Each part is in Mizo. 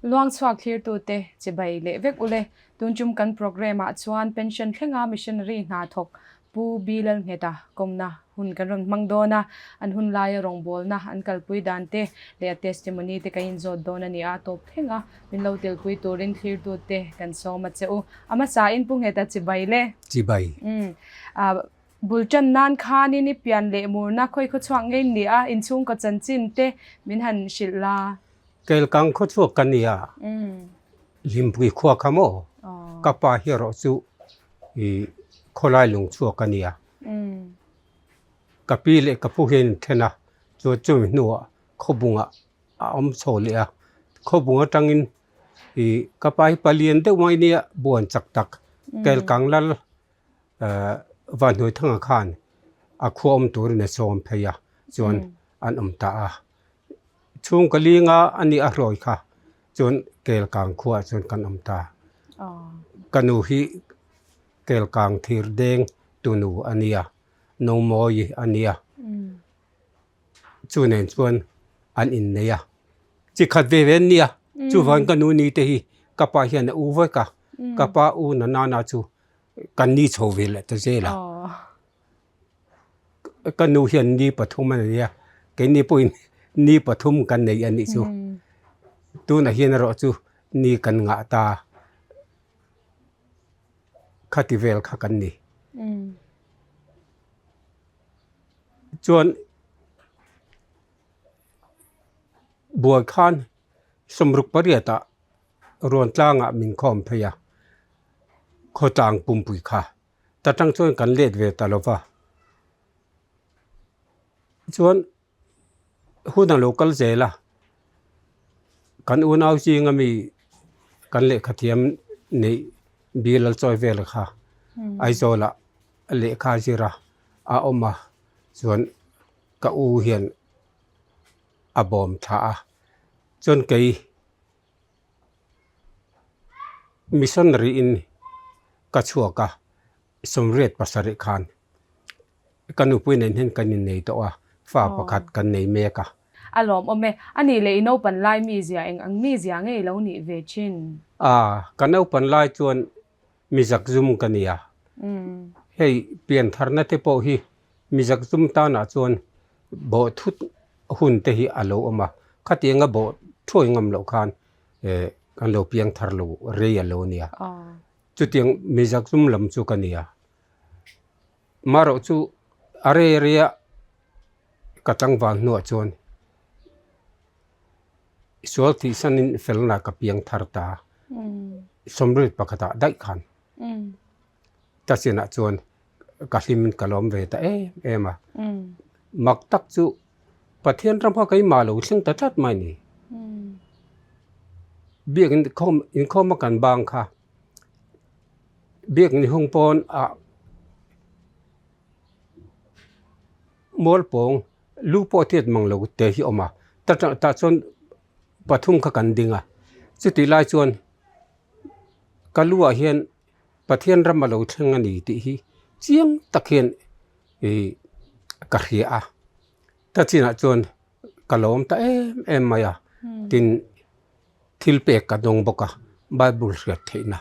Luangchhuak thlirtute chibai leh vek ule. Tun tum kan programme ah chuan pension thlenga missionary hna thawk Pu Bilalngheta kawmna hun kan rawn hmang dawn a, an hun laia rawngbawlna an kalpui dan te leh a testimony te kan inzawt dawn a ni a, tawp thleng a min lo telpui turin thlirtute kan sawm a che u. A hmasain Pu Ngheta chibai le. Chibai. Umm. Bul tan nan khanin i pian leh murna khawi khawchhuak ngei ni a, inchhungkaw chanchin te min han hrilh la. Kelkang khawchhuak ka nia, Hlimpui khua kha maw? Ka pa hi erawh chu i khawlai lung chhuak a nia. Ka pi leh ka pu hian in then a, chuan chumi hnuah khawbungah a awm chho leh a. Khawbung atangin i ka pa hi palian deuh mai nia buan chak tak Kelkang lal Vanhnuaithanga khan a khua awm turin a sawm phei a, chuan an awm ta a. Chhung ka linga a nih a hrawi kha chuan Kelkang khuaah chuan kan awm ta. Ka nu hi Kelkang thir deng tunu a nia, Nomawi a nia. Chu nen chuan an innei a, chi khat ve ve an nia. Chuvangin ka nu ni te hi ka pa hian a u vek a, ka pa u na nana chu kan ni chho ve leh ta zel a. Ka nu hian ni pathum a nei a, keini pawhin ni pathum kan nei a nih chu. Tunah hian erawh chu ni kan ngah ta khati vel kha kan ni. Chuan buai khan sawmruk pariatah rawn tlangah min khawm phei a, khawtlang pumpui kha. Ta tang chuan kan let ve ta lo va. Chuan hun a lo kal zel a, kan unau zinga mi kan lehkha thiam neih bill a chawi vel kha Aizawlah lehkha a zir a, a awm a chuan ka u hian a bawm thla a, chuan kei Missionary in ka chhuak a, sawmriat pasarih khan ka nupui nen hian kan innei tawh a, fa pakhat kan nei mek a. A lawmawm e. A nih leh i naupan lai mizia eng ang mizia nge i lo nih ve thin? A, ka naupan lai chuan mi zakzum ka ni a. Hei piantharna te pawh hi mi zakzum tanah chuan bawh thut hun te hi a lo awm a, khatianga bawh thuai ngam loh khan kan lo piang thar lo rei a lo nia. Chutiang mi zakzum lam chu ka ni a. Marawh chu a rei reia ka tlangval hnuah chuan sual thihsanin felna ka piang thar ta a, sawmriat pakhatah daih khan ta chinah chuan ka hlim ka lawm ve ta em em a. Mak tak chu Pathian ram kha keimah lo thleng ta tlat mai ni. Biak inkhawm inkhawm a kan bang kha biak ni hung pawn ah mual pawng lu pawh tiat mang lo te hi a awm a ta tah chuan pathum kha kan ding a chutih lai chuan ka lu ah hian Pathian ram a lo thleng a ni tih hi chiang tak hian ih ka hria a ta chinah chuan ka lawm ta em em mai a tin thil pek ka dawng bawk a bible hriat theihna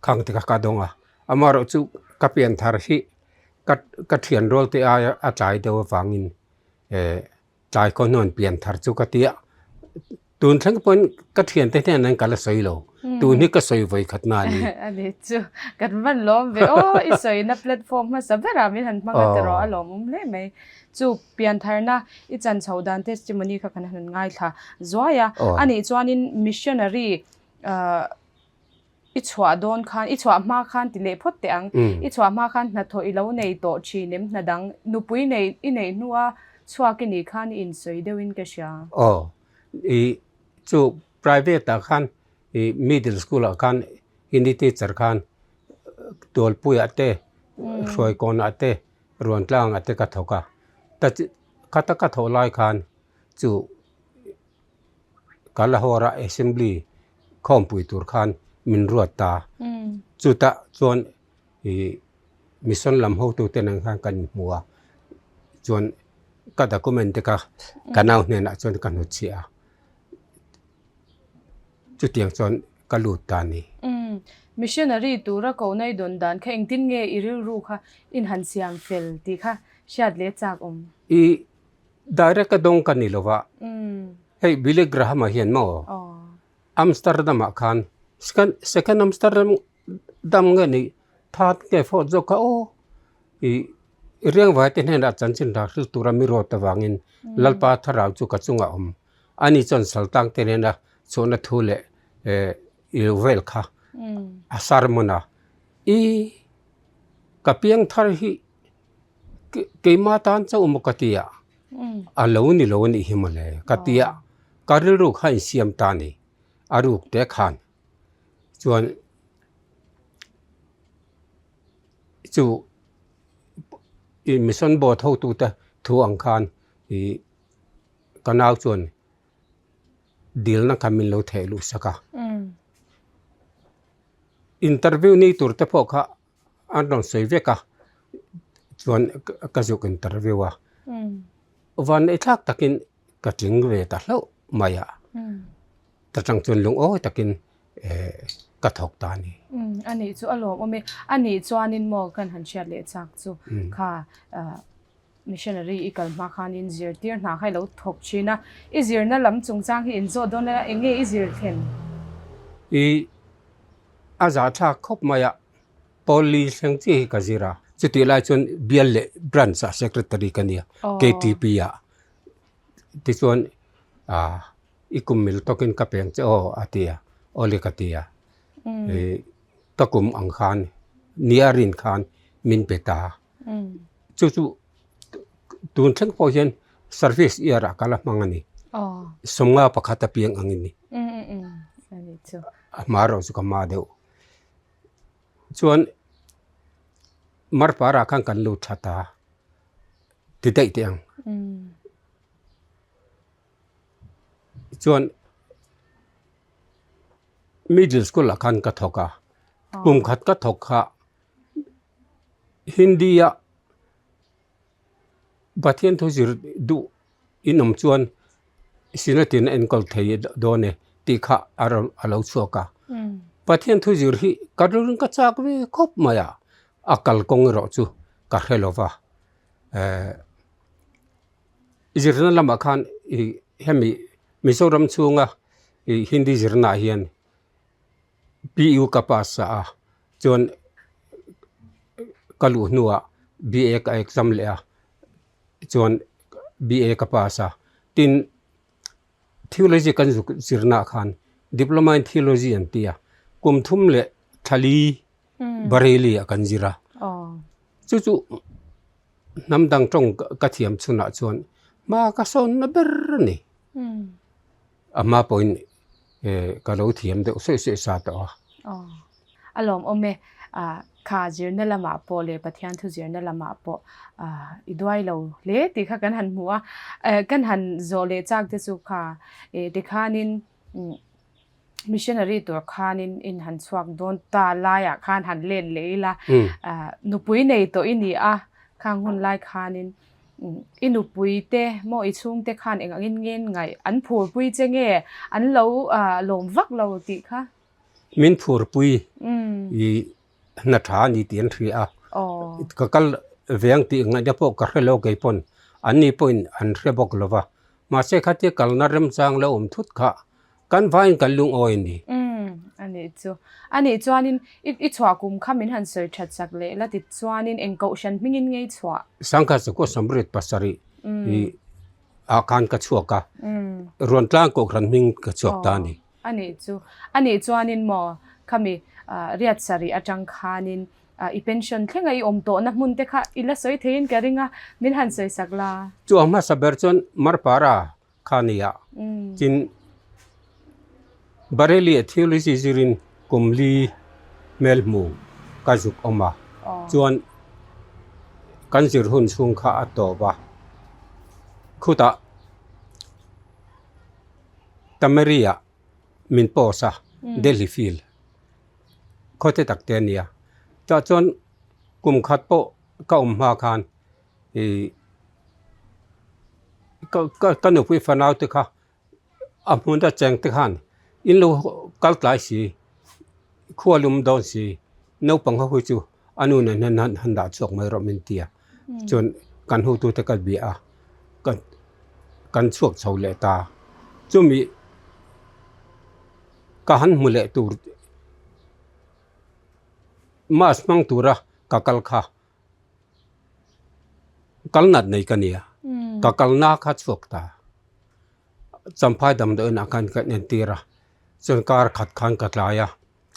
khang te kha ka dawng a amaherawh chu ka pian thar hi ka ka thian rual te aia a tlai deuh avangin eh Tlai khaw hnuan pian thar chu ka ti a, tun thleng pawhin ka thiante hnenah hian ka la sawi lo, tun hi ka sawi vawi khat na a ni. A ni chu, kan van lawm ve aw, i sawina platform hmasa berah min han hmang a tiraw a lawmawm hle mai. Chu pian tharna i chan chho dan testimony kha kan han ngaithla zuai a, a nih chuanin missionary I chhuah dawn khan, i chhuah hma khan ti leh phawt teh ang. I chhuah hma khan hnathawh i lo nei tawh thin em? Hna dang nupui nei i neih hnua chhuak i nih khan i insawi deuhin ka hria. Aw, i chu private ah khan i middle school ah khan Hindi teacher khan Tualpuiah te, Hruaikawnah te, Ruantlangah te ka thawk a. Ta chi khata ka thawh lai khan chu Kalahora Assembly khawmpui tur khan min ruat ta. Chutah chuan ih mission lam hotute nen khan kan inhmu a, chuan ka document te kha ka nau hnenah chuan ka hnutchhiah a. Chutiang chuan ka lut ta a ni. Umm, missionary tura kohna i dawn dan kha engtin nge i rilru kha in han siam fel tih kha hriat leh chak awm? I direct a dawng ka ni lo va, hei Billy Graham-a hian maw Amsterdam ah khan second Amsterdam dam nge ni third nge fourth zawk kha aw i riangvai te hnenah chanchin dah hril tura mi rawt avangin Lalpa thlarau chu ka chungah a awm. Ani chuan saltang te nena chhuahna thu leh ilo vel kha a sermon a, i ka piang thar hi keimah tan chauh maw ka ti a, a lo ni lo anih hi mawle ka ti a, ka rilru kha a insiam ta a ni, a ruk te khan chuan chu mission board hotute thu ang khan ih. Ka nau chuan dilna kha min lo theh luh sak a. Interview ni tur te pawh kha an rawn sawi vek a, chuan ka zuk interview a. Vanneih thlak takin ka tling ve ta hlauh mai a, ta tang chuan lungawi takin ka thawk ta a ni. A nih chu a lawmawm e. A nih chuanin maw kan han hriat leh chak chu kha Missionary i kal hma khanin zirtir hna kha i lo thawk thin a, i zirna lam chungchang hi inzawh dawn ila eng nge i zir thlen? I a zahthlak khawp mai a, Paul Lee thleng chiah hi ka zir a. Chutih lai chuan bial leh branch ah secretary ka nia, KTP ah. Tichuan i kum mil tawkin ka peng che aw a ti a, awle ka ti a. Ka kum ang khan nia rin khan min pe ta. Chu chu tun thleng pawh hian service year ah ka la hmang a ni. Sawmnga pakhat a piang ang in ni. A hma erawh chu ka hma deuh. Chuan Marpara ah khan kan lut tha ta ti daih teh ang. Chuan middle school ah khan ka thawk a, kum khat ka thawk kha. Hindi-a Pathian thu zir duh in awm chuan Synod-in a enkawl thei dawn e tih kha a rawn a lo chhuak a. Pathian thu zir hi ka rilru ka chak ve khawp mai a, a kalkawng erawh chu ka hre lo va. Ehh zirna lamah khan ih hemi Mizoram chhunga ih Hindi zirnaah hian PU ka pass a. Chuan ka luh hnuah BA ka exam leh a, chuan BA ka pass a. Tin, Theology kan zuk zirnaah khan Diploma in Theology an ti a, kum thum leh thali Bareilly ah kan zir a. Chu chu hnam dang tawng ka thiam chhunah chuan hma ka sawnna ber a ni. A hma pawhin ka lo thiam deuh sawi sawi sa tawh a. Aw, a lawmawm e. Kha zirna lamah pawh leh Pathian thu zirna lamah pawh i duai lo hle tih kha kan han hmu a. Kan han zawh leh chak te chu kha tikhanin missionary tur khanin in han chhuak dawn ta laiah khan han len leh ila. Nupui nei tawh i ni a, khang hun lai khanin I nupui te maw i chhungte khan eng angin nge ngaih an phurpui che nge an lo lawm vak lo tih kha? Min phurpui i hna tha a ni tih an hria a, ka kal ve ang tih ngaihna pawh ka hre lo kei pawn an ni pawhin an hre bawk lo va, mahse khatia kalna remchang lo awm thut kha Kan vaiin kan lungawi a ni. Umm, a nih chu. A nih chuanin i i chhuah kum kha min han sawi that sak leh la ti chuanin eng kohhran hmingin ngei chhuah? Sangkhat sakua samrit pasarih i ah khan ka chhuak a, Ruantlang kohhran hming ka chhuak ta a ni. Aw, a nih chu. A nih chuanin maw khami riat sarih atang khanin i pension thlenga i awm tawhna hmun te kha i la sawi theiin ka ring a, min han sawi sak la. Chu a hmasa ber chuan Marpara kha a ni a, tin Bareilly ah theology zirin kum li hmel hmu ka zuk awm a, chuan kan zir hun chhung kha a tawp a, khutah Tamari ah min post a, Delhi field khawte tak te a nia, tah chuan kum khat pawh ka awm hma khan ih ka ka nupui fanau te kha a hmun a cheng te khan In lo kal tlai si, khua lum dawn si, naupang ho hi chu a nu nen hian han han dah chhuak mai rawh min ti a. Chuan kan hotute ka bia a, ka kan chhuak chho leh ta. Chumi ka han hmu leh tur mass hmang tura ka kal kha kal nat nei ka nia, ka kalna kha chhuak ta. Champhai damdawiinah khan ka entir a, chuan kar khat khan ka tlai a,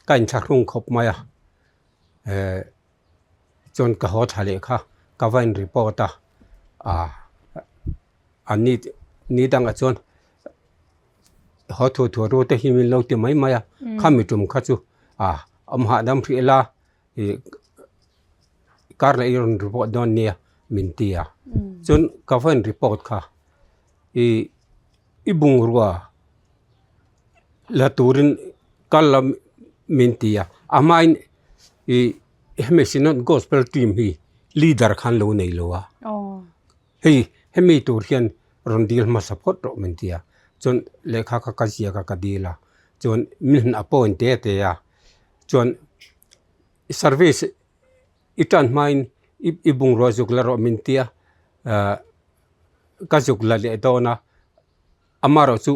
ka inthlahrung khawp mai a, eh chuan ka haw thla leh kha ka va in report a, ah an ni ni dangah chuan haw thu thu ru te hi min lo ti mai mai a, khami tum kha chu ah awm hahdam hrih ila ih kar leh i rawn report dawn nia min ti a chuan ka va in report kha ih i bungrua la turin kal la min ti a a hmain ih hemi synod gospel team hi leader khan lo nei lo a hei hemi tur hian rawn dil hmasa phawt rawh min ti a chuan lehkha kha ka ziak a ka dil a chuan min han appoint te te a. Chuan service i tan hmain i bungrua zuk la rawh min tia ah ka zuk la leh dawn a amaherawh chu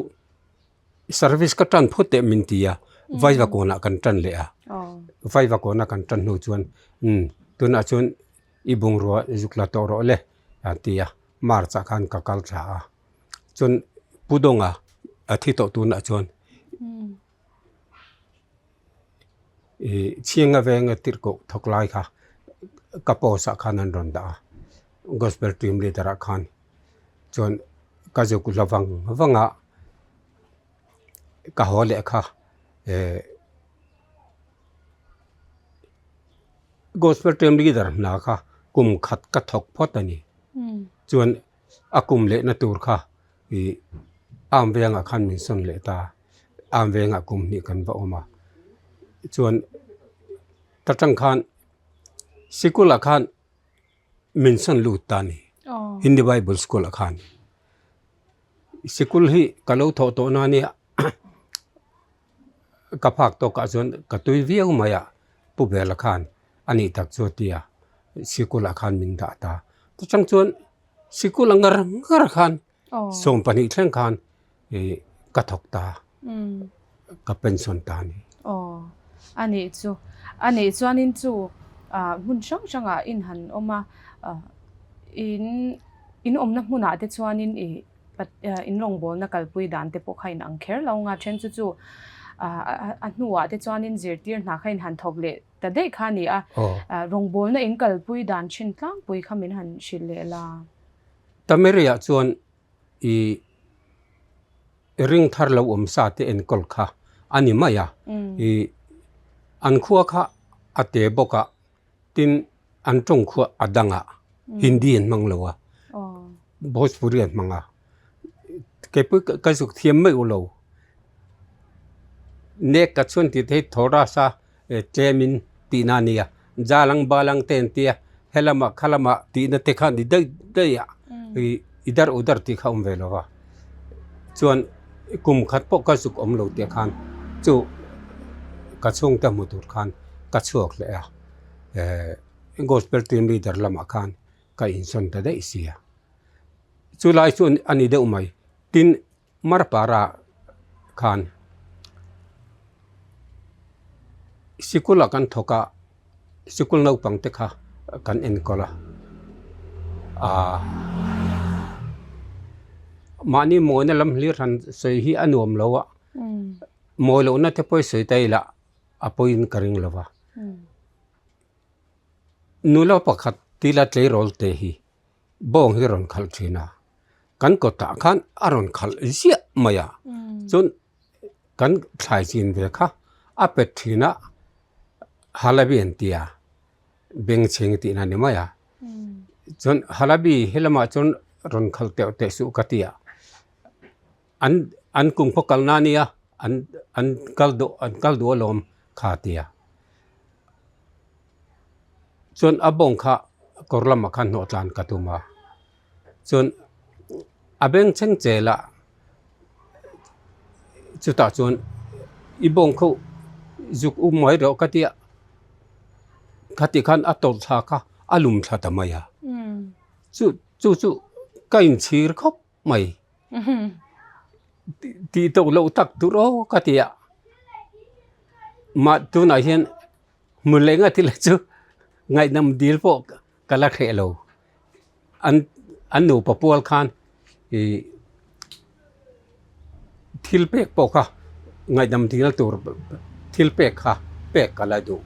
service ka tan phawt teh min ti a vaiva kawnah kan tan leh a vaiva kawna kan tan hnu chuan umm tunah chuan i bungrua zuk la tawh rawh le a ti a march ah khan ka kal thla a chuan Pu Dawnga a thi tawh tunah chuan. Ih chhinga venga tirhkoh thawk lai kha ka post ah khan an rawn dah a gospel team leader ah khan chuan ka zuk la vang vang a ka haw leh kha eh gospel team leader hna kha kum khat ka thawk phawt a ni chuan a kum lehna tur kha ih arm vengah khan min sawn leh ta arm vengah kum hnih kan va awm a chuan ta tang khan sikul ah khan min sawn lut ta a ni Hindi bible school ah khan sikul hi ka lo thawh tawh na nia ka phak tawk ah chuan ka tui viau mai a pu bela khan a nih tak chu a ti a sikul ah khan min dah ta chutang chuan sikul a ngar ngar khan 20 thleng khan ih ka thawk ta ka pension ta a ni. Aw a nih chu a nih chuanin chu ah hmun hrang hrangah in han awm a in in awmna hmunah te chuanin ih in rawngbawlna kalpui dan te pawh kha in ang kher lo nga then chu chu a hnuah te chuanin zirtir hna kha in han thawk leh ta daih kha a ni a rawngbawlna in kalpui dan thin tlangpui kha min han hrilh leh la. Tameriah chuan i ring thar lo awm sa te enkawl kha a ni mai a i an khua kha a te bawk a tin an tawng khua a dang a Hindi an hmang lo a Bhojpuri an hmang a kei pawh ka zuk thiam mai u lo nek ka chhuan tih te hi thawra sa tlem in tihna a nia jalang balang te an tia helamah khalamah tihna te kha a ni daih daih a ih idar udar tih kha a awm ve lo va chuan kum khat pawh ka zuk awm lo tih khan chu ka chhungte hmu tur khan ka chhuak leh a eh gospel team leader lamah khan ka insawn ta daih sia chulai chu a ni deuh mai tin Marpara khan sikul ah kan thawk a sikul naupang te kha kan enkawl a aaa mahni mawina lam hlir han sawi hi a nuam lo a mawi lohna te pawh i sawi ta ila a pawiin ka ring lo va nula pakhat tila tleirawl te hi bawng hi a rawn khalh thin a kan kawtah khan a rawn khalh ziah mai a chuan kan thlai chin ve kha a pet thin a halabi an ti a bengchheng tihna a ni mai a chuan halabi helamah chuan rawn khalh teuh teh suh ka ti a an an kum khaw kalna a nia an an kal duh an kal duh alawm kha a ti a chuan a bawng kha kawr lamah khan hnawh tlan ka tum a chuan a beng chheng chel a chutah chuan. I bawng kho zuk um mai rawh ka tia khati khan a tawlh thla kha a lum thla ta mai a chu chu chu ka inchhir khawp mai tih tawh loh tak tur aw ka tia mah tunah hian hmu leh ngat ila chu ngaihnam dil pawh ka la hreh lo an an nupa pual khan ih thil pek pawh kha ngaihdam dil tur thil pek kha pek ka la duh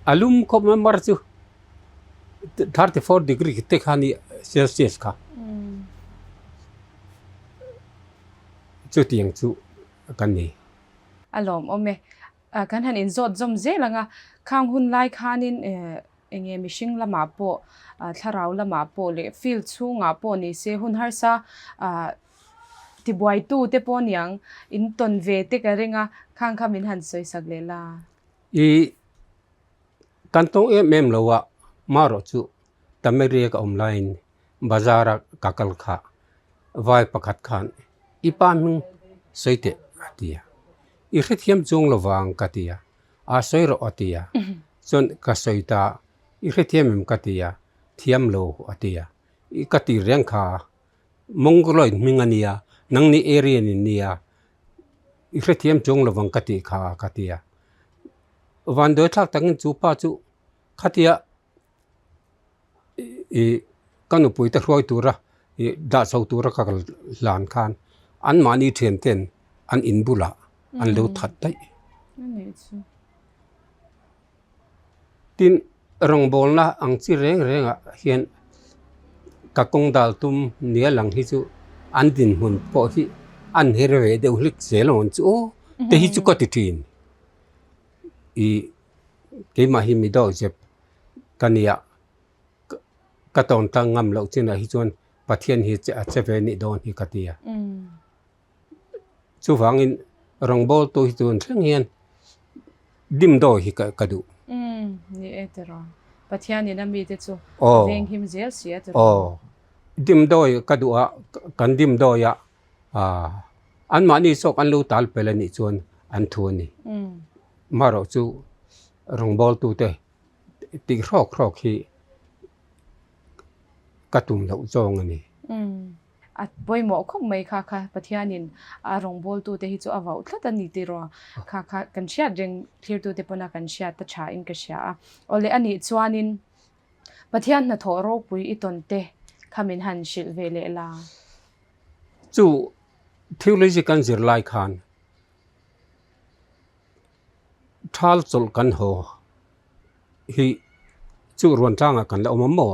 a lum khawp mai mar chu 34 degree te kha ni celsius kha chutiang chu ka ni. A lawmawm e. Kan han inzawt zawm zel ang a, khang hun lai khanin enge mihring lamah pawh, thlarau lamah pawh leh field chhungah pawh ni se hun harsa tibuaitu te pawh niang in tawn ve te ka ring a, khang kha min han sawisak leh la. I kan tawng em em lo a, marawh chu Tamariak a awm laiin Bazar a ka kal kha vai pakhat khan i pa hming sawi teh a ti a, i hrethiam chuang lo vang ka ti a, aa sawi rawh a ti a, chuan ka sawi ta i hrethiam em ka ti a, thiam lo a ti a, i ka ti reng kha Mongoloid hming a nia, nangni Aryan in nia, i hrethiam chuang lo vang ka tih kha ka ti a, vanduai thlak takin chu pa chu khatia ih ka nupui te hruai tura ih dah chho tura ka kal hlan khan anmahni thian ten an in bulah an lo that daih. Tin rawngbawlna ang chi reng rengah hian ka kawng dal tum nia lang hi chu an dinhmun pawh hi an her ve deuh hlek zel ang chu aw te hi chu ka ti thin ih keimah hi mi dawh zep ka nia ka tawn tlang ngam loh chinah hi chuan Pathian hi a che ve nih dawn hi ka ti a. Chuvangin rawngbawltu hi tun thleng hian dimdawi hi ka duh. Ni e tiraw. Pathianin a mite chu a venghim zel si a tiraw. Aw. Dimdawi ka duh a, kan dimdawi a, anmahni zawk an lo tal pel a nih chuan an thu a ni. Marawh chu rawngbawltute tih hrawk hrawk hi ka tum loh zawng a ni. A pawimawh khawp mai kha kha Pathianin a rawngbawltute hi chu a vauh tlat a ni tiraw kha kha kan hriat reng thlirtute pawna kan hriat ta tha in ka hria a. Awle a nih chuanin Pathian hnathawh ropui i tawn te kha min han hrilh ve leh la. Chu theology kan zir lai khan Thal chawlh kan haw hi chu ruan tlangah kan la awm a maw?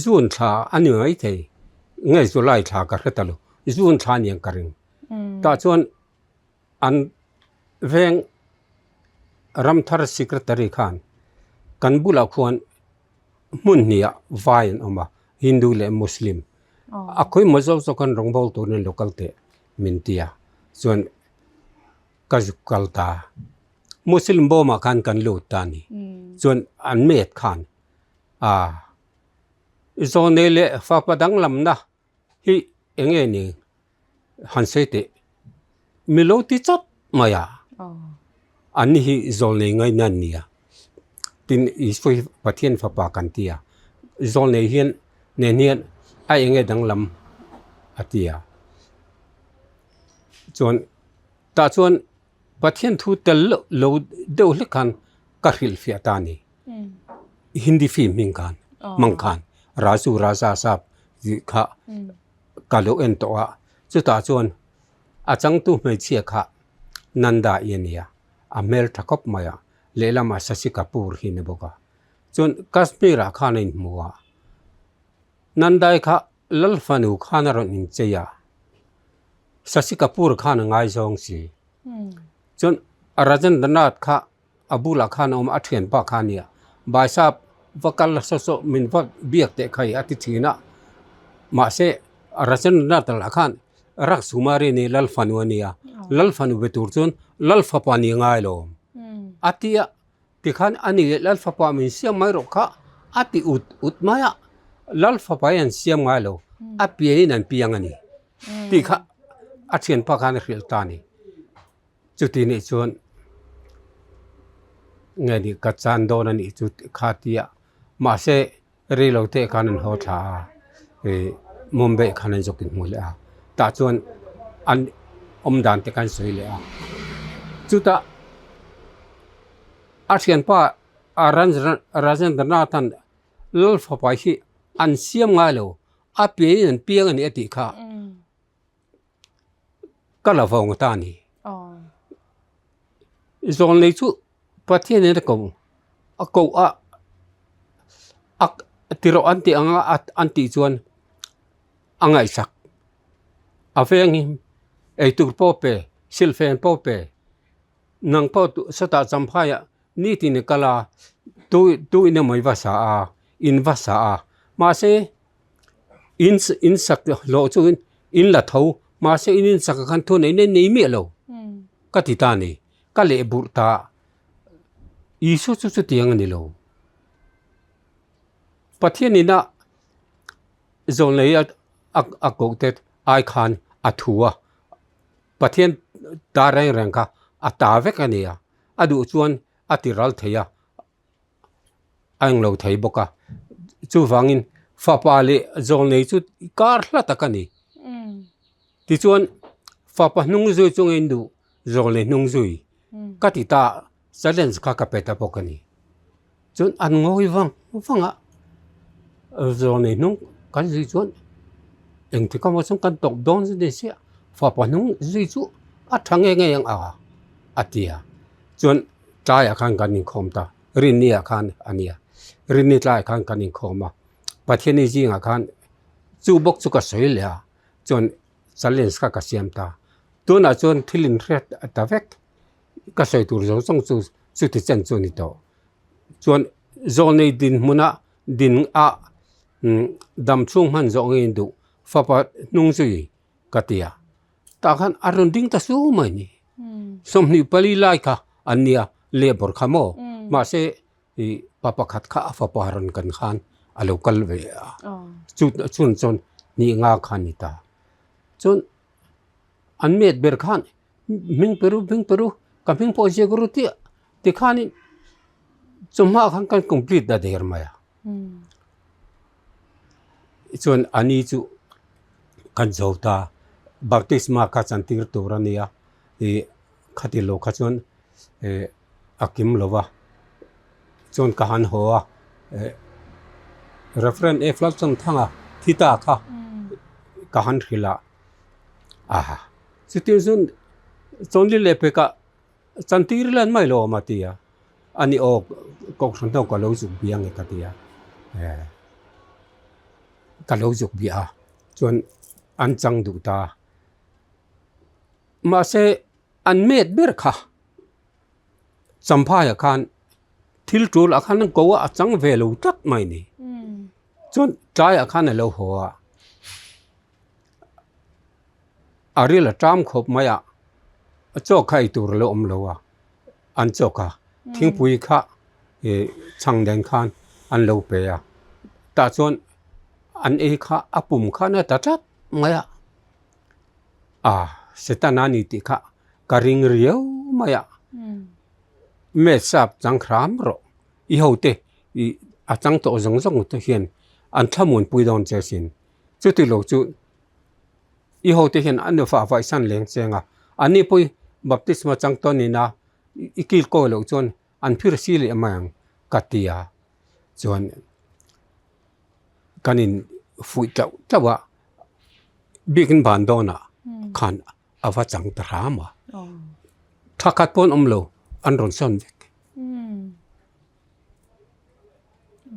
June thla a ni mai thei, nge July thla ka hre ta lo, June thla aniang ka ring. Tah chuan an veng Ramthar Secretary khan kan bulah khuan hmun hnih ah vai an awm a, Hindu leh Muslim. A khawimaw zawk zawk khan rawngbâwl turin lo kal teh min ti a, chuan ka zuk kal ta. Muslim bawmah khan kan lut ta a ni. Chuan an met khan ah zawnei leh fapa danglamna hi eng nge ni han sawi teh mi lo ti chawt mai a, an ni hi zawlnei ngaina an ni a, tin Isua hi Pathian fapa kan ti a, zawlnei hian nen hian a eng nge danglam a ti a, chuan tah chuan Pathian thu tel lo deuh hlek khan ka hrilhfiah ta a ni. Hindi film hming khan hmang khan Raju Raja Saab tih kha ka lo en tawh a, chutah chuan a changtu hmeichhia kha Nanda i a nia, a hmel tha khawp mai a, lehlamah Shashi Kapoor hi a ni bawk a. Chuan Kashmir ah khan a inhmu a, Nandai kha Lal fanu khan a rawn inchei a, Shashi Kapoor khan a ngaizawng si. Chuan Rajendranath kha A bulah khan a awm a, a thianpa kha a nia. Baisap va kal la saw saw min va biak teh kha i a ti thin a. Mahse, Rajendranath lah khan Raksumari ni Lal fanu a nia, Lal fanu be tur chuan Lal fapa ni ngai lo a ti a. Tikhan a ni leh Lal fapa min siam mai rawh kha a ti ut ut mai a, Lal fapa hi an siam ngai lo, a pianin an piang a ni tih kha. a thianpa khan a hrilh ta a ni. Chuti nih chuan nge nih ka chan dawn a nih chu kha tia mahse rei lo te khan an haw thla a ih Mumbai khan an zawk inhmu leh a tah chuan an awm dan te khan sawi leh a chutah a thianpa Rajendranath-a'n Lalfapa hi an siam ngai lo a pian in an piang a ni a tih kha. Ka la vawng ta a ni. Zawn lei chu Pathian in a ko a koh a a ti rawh an tih anga an tih chuan a ngaihsak a vengin eitur pawh pe silhfen pawh pe nang pawh sawtah champhaiah nitin i kal a tu tu in emaw i va sa a in va sa a mahse. In in sak hlawh chu in la tho mahse in in sak ah khan thu nei nei nei miah lo ka ti ta a ni ka leh burh ta Isua chu chutiang a ni lo Pathian ina zawlnei a a koh te ai khan a thu a Pathian ta reng reng kha a ta vek a ni a a duh chuan a ti ral thei a. a englo thei bawk a chuvangin fapa leh zawlnei chu kar hla tak a ni tichuan fapa hnung zui chu ngei duh zawlnei hnung zui ka ti ta challenge kha ka pe ta bawk a ni chuan an ngawi vang vang a zawlnei hnung kan zui chuan engtik emaw chuan kan tawp dawn chu ni sia fapa hnung zui chu a tha ngei ngei ang a a ti a chuan. Tlaiah khan kan inkhawm ta, Rinni ah khan a nia. Rinni tlaiah khan kan inkhawm a, Pathianni zingah khan chu bawk chu ka sawi leh a, chuan challenge kha ka siam ta. Tunah chuan thil inhriat ta vek, ka sawi tur zawng zawng chu chuti chen chu a ni tawh. Chuan zawlnei dinhmuna din a dam chhung hman zawh ngei duh fapa hnung zui ka ti a, tah khan a rawn ding ta su mai ni. 24 lai kha an nia labour kha maw mahse ih pa pakhat kha a fapa rawn kan khan a lo kal ve a chu chun chuan hnih nga kha a ni ta chuan an met ber khan hming pe ru hming pe ru ka hming pawh ziak ru tih tikhanin chawhma khan kan complete ta der mai a. Chuan a ni chu kan zo ta baptisma kha chantir tur a nia ih khati lo kha chuan ih a kim lo va chuan ka han haw a eh Reverend F Lalchawmthanga thi ta kha ka han hrilh a aha chutin chuan chawnli leh pekah Chantir ila an mai lo awm a ti a, ani aw kohhran ho ka lo zuk bia nge ka ti a, eh ka lo zuk bia a chuan an chang duh ta. Mahse an met ber kha Champhai ah khan thil tul ah khan an ko a, a chang ve lo tlat mai ni. Chuan tlai ah khan a lo haw a. A ril a ṭam khawp mai a, chaw kha ei tur a lo awm lo a, an chaw kha thingpui kha ih chhang nen khan an lo pe a, tah chuan an ei kha a pum khan a ta tlat mai a, ah Setana a ni tih kha ka ring riau mai a, Messap chang hram rawh i hote ih a chang tawh zawng zawng te hian an thlamuanpui dawn che asin. Chuti lo chu i hote hian an nufa a vaihsan leng cheng a, anni pawh hi baptisma chang tawn nina i kil kawi loh chuan an phir si leh mai ang ka ti a, chuan kan in fuih tlauh tlauh a, biakin ban dawnah khan a va chang ta hram a, tha khat pawh an awm lo an rawn sawn vek.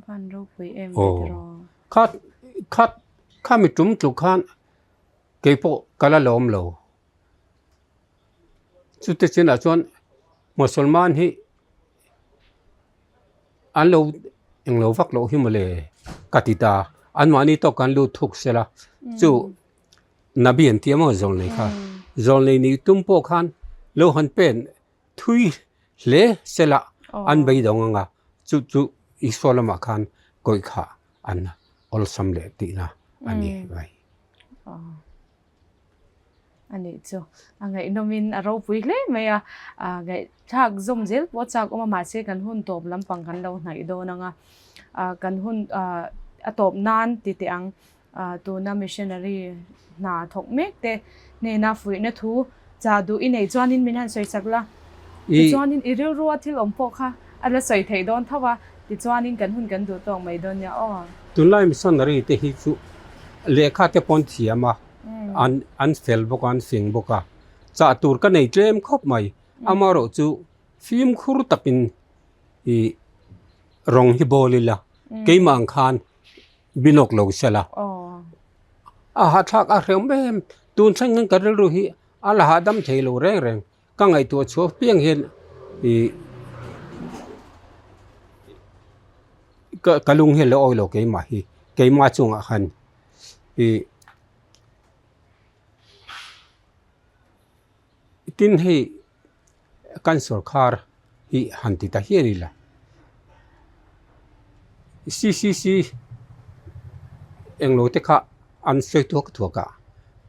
Van ropui em ve tiraw. Kha kha khami tum tluk khan keipawh ka la lawm lo. Chute chinah chuan Mosolman hi an lo englo vak loh hi mawle ka ti ta. Anmahni tawk kan lut thuk sela chu Nabi an ti emaw zawlnei kha. Zawlnei nih tum pawh khan lo han pen Thui hle sela an beidawng anga chu chu Isua lamah khan kawih kha an awlsam leh tihna a ni mai. A nih chu. A ngaihnawmin a ropui hle mai a, ngaihthlak zawm zel pawh a chak awm a, mahse kan hun tawp lampang kan lo hnaih dawn ang a, kan hun a tawp nan ti teh ang. Tuna missionary hna thawk mek te hnena fuihna thu chah duh i nei chuanin min han sawi sak la. Tichuanin i rilrua thil awm pawh kha a la sawi theih dawn tho a, tichuanin kan hun kan duh tawk mai dawn nia aw. Tunlai missionary te hi chu lehkha te pawn thiam a, an an fel bawk a, an fing bawk a, chah tur ka nei tlem khawp mai. Amaherawh chu fimkhur takin i rawng hi bawl ila, keimah ang khan Binawk lo sela. A hahthlak a hrem em. Tun thleng hian ka rilru hi a la hahdam thei lo reng reng. Ka ngaihtuah chhuak piang hian ih ka ka lung hi a la awi lo keimah hi keimah chungah khan ih tin hei kan sawrkhar hi han ti ta hial ila ccc englo te kha an sawi thuak thuak a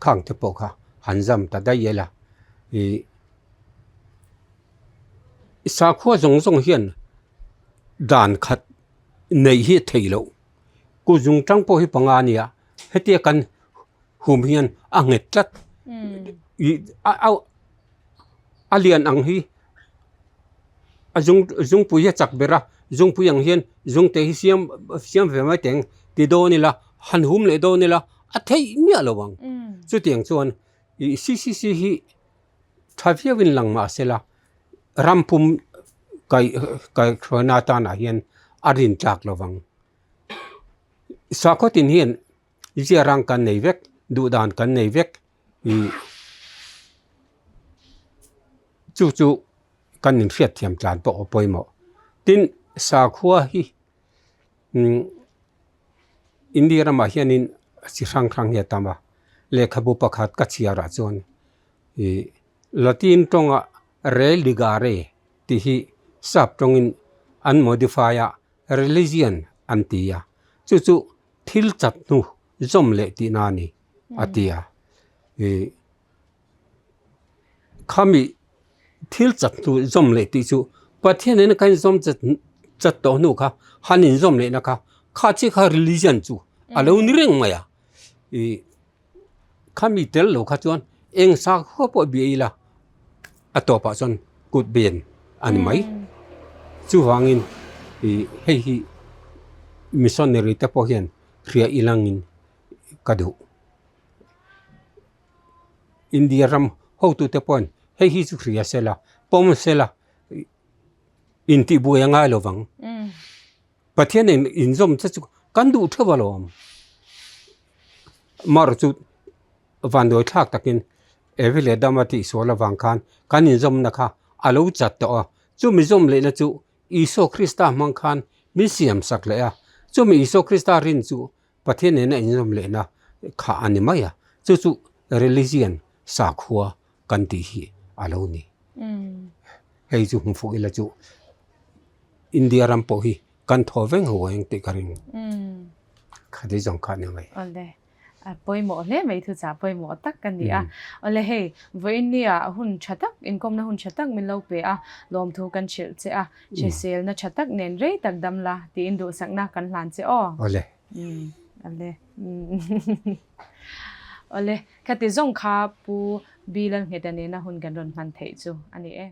khang te pawh kha han zam ta daih ila ih sakhua zawng zawng hian dan khat neih hi a theih loh kut zung tang pawh hi panga a nia hetia kan hum hian a nghet tlat ih a a lian ang hi a zung zungpui hi a chak ber a zungpui ang hian zungte hi siam siam ve mai teng ti dawn ila han hum leh dawn ila a theih miah lo ang chutiang chuan ih ccc hi tha viau in lang mahse la ram pum kaih kaihhruaina atanah hian a rin tlak lo vang sakhaw tin hian ziarang kan nei vek duh dan kan nei vek ih chu chu kan inhriat thiam tlan pawh a pawimawh tin sakhua hi umm India ramah hianin chi hrang hrang hi a tam a lehkhabu pakhat ka chhiarah chuan ih Latin tawnga religare tih hi sap tawngin an modify a religion an ti a chu chu thil chat hnu zawm leh tihna a ni a ti a ih khami thil chat hnu zawm leh tih chu Pathian in a kan zawm chat chat tawh hnu kha han inzawm lehna kha kha chiah kha religion chu a lo ni reng mai a ih khami tel lo kha chuan eng sakhua pawh bia ila a tawpah chuan kut ben a ni mai chuvangin ih hei hi missionary te pawh hian hria ilangin ka duh. India ram hotute pawhin hei hi chu hria sela pawm sela intihbuai a ngai lo vang. Pathian in inzawm che chu kan duh theuh alawm. Mar chu vanduai thlak takin Evi leh Adama tihsual avang khan kan inzawmna kha a lo chat tawh a, chumi zawm lehna chu Isua Krista hmang khan min siam sak leh a, chumi Isua Krista rin chu Pathian nena inzawm lehna kha a ni mai a, chu chu religion sakhua kan tih hi a lo ni. Hei chu hmu fuh ila chu India ram pawh hi kan thaw veng ho ang tih ka ring. Khati zawng kha a ni mai. Awle, a pawimawh hle mai thu chah pawimawh tak ka ni a. Awle hei, vawiin nia hun tha tak, inkawmna hun tha tak min lo pe a, lawmthu kan hrilh che a. Hriselna tha tak nen rei tak dam la tiin duhsakna kan hlan che aw. Awle. Awle. Awle, khati zawng kha Pu Bilalngheta nena hun kan rawn hman theih chu a ni e.